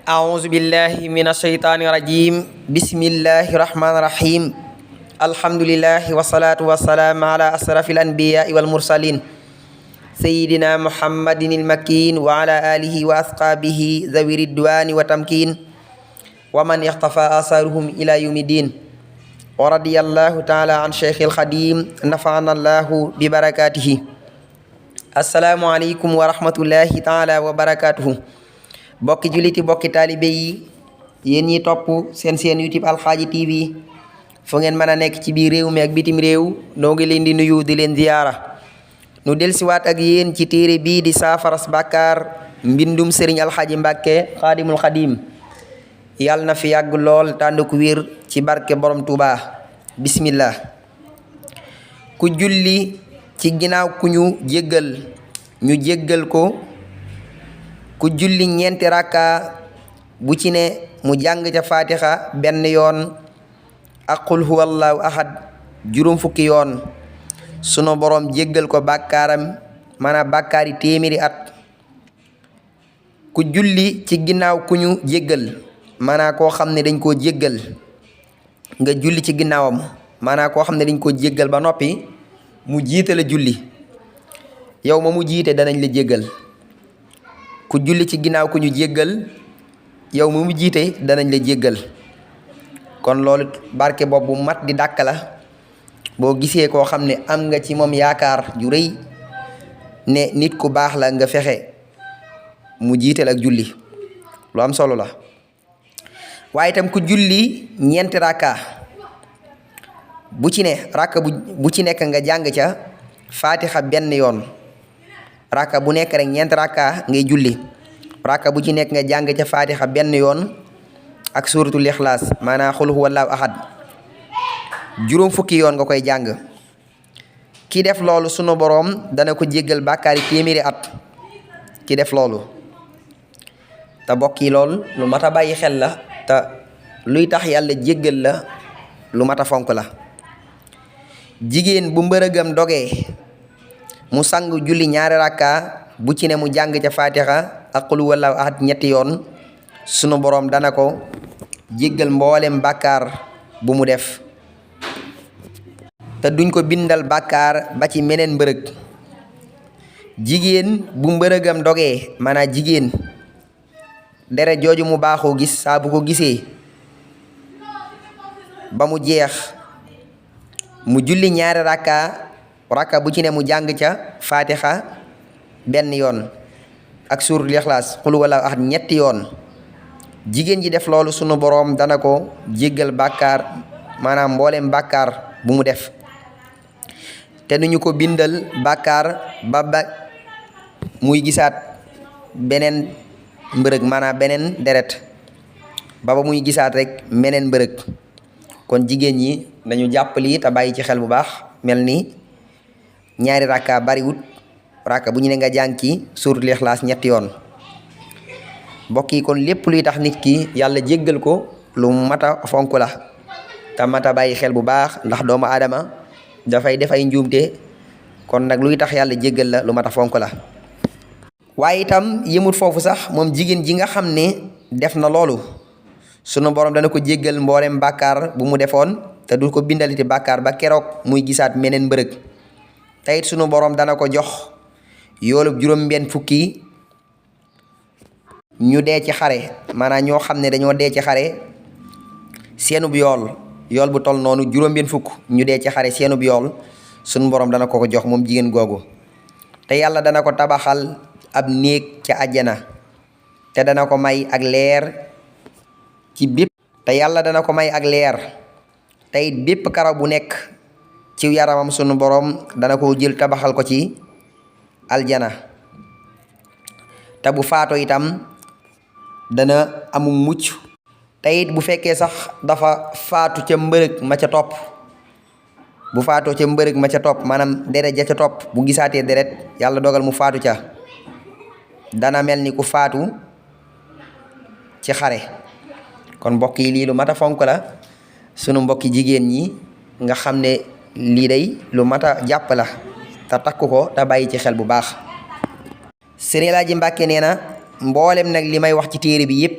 أعوذ بالله من الشيطان الرجيم بسم الله الرحمن الرحيم الحمد لله والصلاة والسلام على أشرف الأنبياء والمرسلين سيدنا محمد المكين وعلى آله وأصحابه ذوي الرضوان والتمكين ومن اقتفى آثارهم إلى يوم الدين ورضي الله تعالى عن شيخ الخديم نفعنا الله ببركاته السلام عليكم ورحمة الله تعالى وبركاته bokki juliti bokki taalibe yi yéen ñi topp seen YouTube Alxaaji TV fu ngeen mën a nekk ci biir réew mi ak bitim réew noo ngi leen di nuyu di leen ziyaara nu dellusiwaat ak yéen ci téere bii di saafaras bàkkaar mbindum sëriñ Alxaaji Mbàkke xaadimul xadim yàlla na fi yàgg lool tànd ku wér ci barke borom Tuubaa bismillah ku julli ci ginnaaw ku ñu jéggal ko ku julli ñeenti rakka bu ci ne mu jàng ca fatiha benn yoon ak qul huwallahu ahad juróom fukki yoon sunu boroom jéggal ko bàkkaaram maanaam bàkkaari téeméeri at ku julli ci ginnaaw ku ñu jéggal maanaam koo xam ne dañ koo jéggal nga julli ci ginnaawam maanaam koo xam ne dañ koo jéggal ba noppi mu jiite la julli yow ma mu jiite danañ la jéggal ku julli ci ginnaaw ku ñu jéggal yow mu jiite danañ la jéggal kon loolu barke boobu mat di dàkk la boo gisee koo xam ne am nga ci moom yaakaar ju rëy ne nit ku baax la nga fexe mu jiital ak julli lu am solo la waaye itam ku julli ñeenti rakka bu ci ne rakka bu ci nekk nga jàng ca fatiha benn yoon rakka bu nekk rek ñeent rakka ngay julli rakka bu ci nekk nga jàng ca fatiha benn yoon ak suratul ixlaas maanaam xul huwallaahu ahad juróom fukki yoon nga koy jàng ki def loolu sunu boroom dana ko jéggal bàkkaari téeméeri at ki def loolu te bokk yi lool lu mat a bàyyi xel la te luy tax yàlla jéggal la lu mat a fonk la jigéen bu mbërëgam dogee mu sang julli ñaari rakka bu ci ne mu jàng ca fatiha ak qul huwallaahu ahad ñetti yoon sunu boroom dana ko jéggal mboolem bàkkaar bu mu def te duñ ko bindal bàkkaar ba ci meneen mbërëg jigéen bu mbërëgam dogee maanaam jigéen deret jooju mu baaxoo gis saa bu ko gisee ba mu jeex mu julli ñaari rakka bu ci ne mu jàng ca fatiha benn yoon ak suuratul ixlaas qul huwallaahu ahad ñetti yoon jigéen ji def loolu sunu boroom dana ko jéggal bàkkaar maanaam mboolem bàkkaar bu mu def te nuñu ko bindal bàkkaar ba muy gisaat beneen mbërëg maanaam beneen deret ba muy gisaat rek meneen mbërëg kon jigéen ñi dañu jàpp lii te bàyyi ci xel bu baax mel ni ñaari rakka bariwut rakka bu ñu ne nga jàng ci suuratul ixlaas ñetti yoon mbokk yi kon lépp luy tax nit ki yàlla jéggal ko lu mat a fonk la te mat a bàyyi xel bu baax ndax doomu aadama dafay def ay njuumte kon nag luy tax yàlla jéggal la lu mat a fonk la waaye itam yëmut foofu sax moom jigéen ji nga xam ne def na loolu sunu borom dana ko jéggal mboolem bàkkaar bu mu defoon te du ko bindaliti bàkkaar ba keroog muy gisaat meneen mbërëg teyit sunu boroom dana ko jox yoolub juróom-benn fukki ñu dee ci xare maanaam ñoo xam ne dañoo dee ci xare seenub yool bu toll noonu juróom-benn fukk ñu dee ci xare seenub yool sunu boroom dana ko jox moom jigéen googu te yàlla dana ko tabaxal ab néeg ca àjjana te dana ko may ak leer ci bépp te yàlla dana ko may ak leer teyit bépp karaw bu nekk ci yaramam sunu boroom dana ko jël tabaxal ko ci aljana te bu faatoo itam dana amul mucc te it bu fekkee sax dafa faatu ca mbërëg ma ca topp bu faatoo ca mbërëg ma ca topp maanaam deret ja ca topp bu gisaatee deret yàlla dogal mu faatu ca dana mel ni ku faatu ci xare kon mbokk yi lii lu mat a fonk la sunu mbokki jigéen ñi nga xam ne lii day lu mat a jàpp la te takk ko te bàyyi ci xel bu baax Sëriñ Alaaji Mbàkke nee na mboolem nag li may wax ci téere bi yépp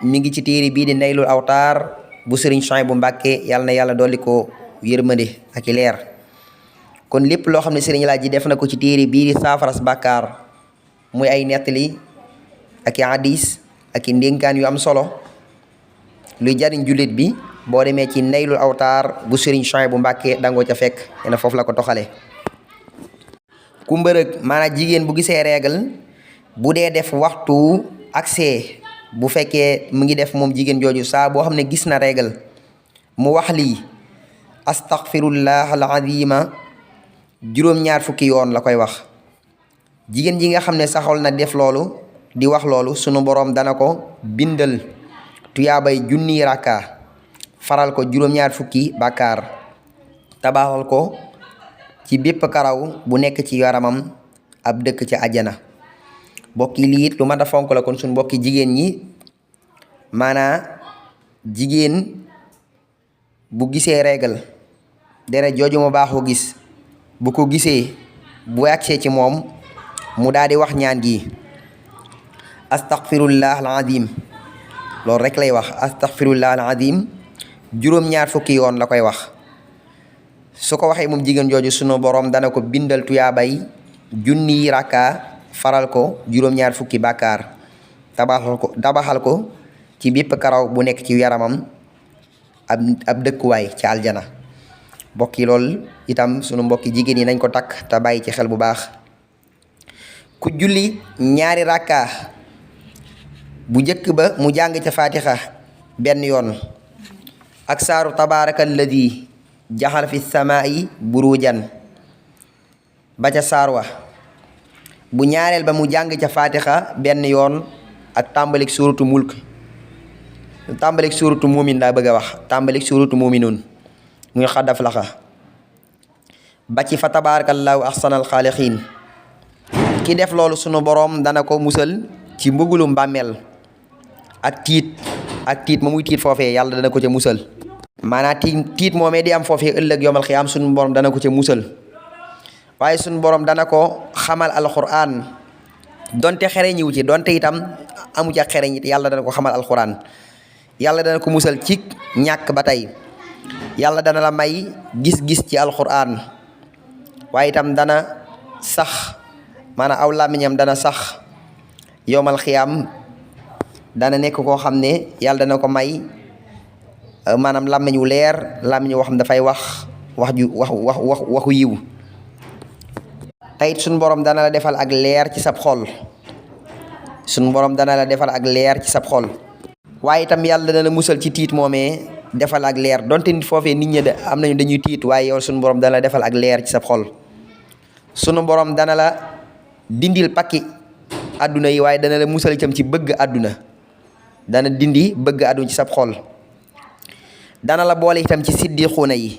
mi ngi ci téere bii di Naylul Awtaar bu Sëriñ Suhaybu Mbàkke yàlla na yàlla dolli ko yërmande ak i leer. kon lépp loo xam ne Sëriñ Laaj ji def na ko ci téere bii di saafaras bàkkaar muy ay nettali ak i hadis ak i ndénkaan yu am solo luy jariñ jullit bi boo demee ci Naylul Awtaar bu Sëriñ Suhaybu Mbàkke dangoo ca fekk ne foofu la ko toxale ku mbërëg maanaam jigéen bu gisee règle bu dee def waxtu accès bu fekkee mu ngi def moom jigéen jooju saa boo xam ne gis na règle mu wax lii astaghfirullah alazima juróom-ñaar fukki yoon la koy wax. jigéen ji nga xam ne saxol na def loolu di wax loolu sunu boroom dana ko bindal tuyaabay junniy rakka faral ko juróom-ñaar fukki bàkkaar tabaxal ko ci bépp karaw bu nekk ci yaramam ab dëkk ci àjjana. mbokki lii it lu mat a fonk la kon suñ mbokki jigéen ñi maanaa jigéen bu gisee règle deret jooju mu baaxoo gis bu ko gisee bu agsee ci moom mu daal di wax ñaan gi astaghfirullah alazim loolu rek lay wax astaghfirullah alazim juróom-ñaar fukki yoon la koy wax. su ko waxee moom jigéen jooju sunu boroom dana ko bindal tuyaabay junniy rakka faral ko juróom-ñaar fukki bàkkaar tabaxal ko ci bépp karaw bu nekk ci yaramam ab dëkkuwaay ci aljana. mbokki lool itam sunu mbokki jigéen yi nañ ko takk te bàyyi ci xel bu baax. ku julli ñaari rakka bu njëkk ba mu jàng ca fatiha benn yoon ak saaru tabaraka alladi jaxal fi samaa'i burujan ba ca saar wa bu ñaareel ba mu jàng ca fatiha benn yoon ak tàmbalik suuratu mulk tàmbalik suuratu muumin laa bëgg a wax tàmbalik suuratu muuminun muy xad aflaxa ba ci fa tabaarakallaahu ahsanal xaaliqiin. ki def loolu sunu boroom dana ko musal ci mbugulum bàmmeel ak tiit ma muy tiit foofee yàlla dana ko ca musal. maanaam tiit moomee di am foofee ëllëg yomal xiyaam sunu boroom dana ko ca musal. waaye sunu boroom dana ko xamal alxuraan donte xereñiwu ci donte itam amu ca xereñ it yàlla dana ko xamal alxuraan. yàlla dana ko musal ci ñàkk ba tey yàlla dana la may gis-gis ci alxuraan waaye itam dana sax maanaam aw làmmiñam dana sax yowmal xiyaam dana nekk koo xam ne yàlla dana ko may maanaam làmmiñ wu leer làmmiñ woo xam dafay waxu yiw. tayit suñu borom dana la defal ak leer ci sab xol suñu borom dana la defal ak leer ci sab xol waaye itam yàlla dana la musal ci tiit moomee defal ak leer donte nit foofee nit ñi am nañu dañuy tiit waaye yow suñu borom dana la defal ak leer ci sab xol. sunu borom dana la dindil pakki àdduna yi waaye dana la musal itam ci bëgg àdduna dana dindi bëgg àdduna ci sab xol. dana la boole itam ci siddiquuna yi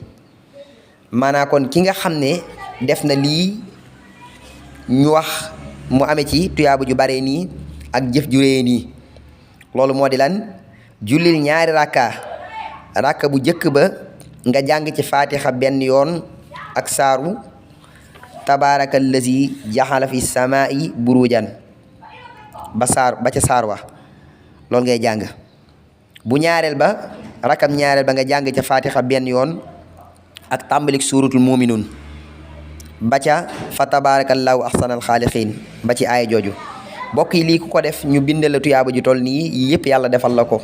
maanaa kon ki nga xam ne def na lii ñu wax mu amee ci tuyaaba ju bare nii ak jëf ju rëy nii loolu moo di lan jullil ñaari rakka bu jëkk ba nga jàng ci fatiha benn yoon ak saaru tabaraka allazi jaxala fi samaa'i burujan ba ca saar wa loolu ngay jàng. bu ñaareel ba rakkam ñaareel ba nga jàng ca fatiha benn yoon ak tàmbalik suuratul muminuun ba ca fa tabarakallahu ahsanal xaaliqiin ba ci aaya jooju. mbokk yi lii ku ko def ñu bindal la tuyaaba ju toll nii yëpp yàlla defal la ko.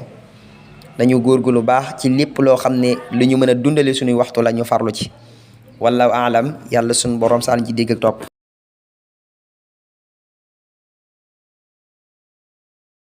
dañu góorgóorlu baax ci lépp loo xam ne lu ñu mën a dundale suñuy waxtu la ñu farlu ci. wallahu aalam yàlla suñu borom saan ci dégg ak topp.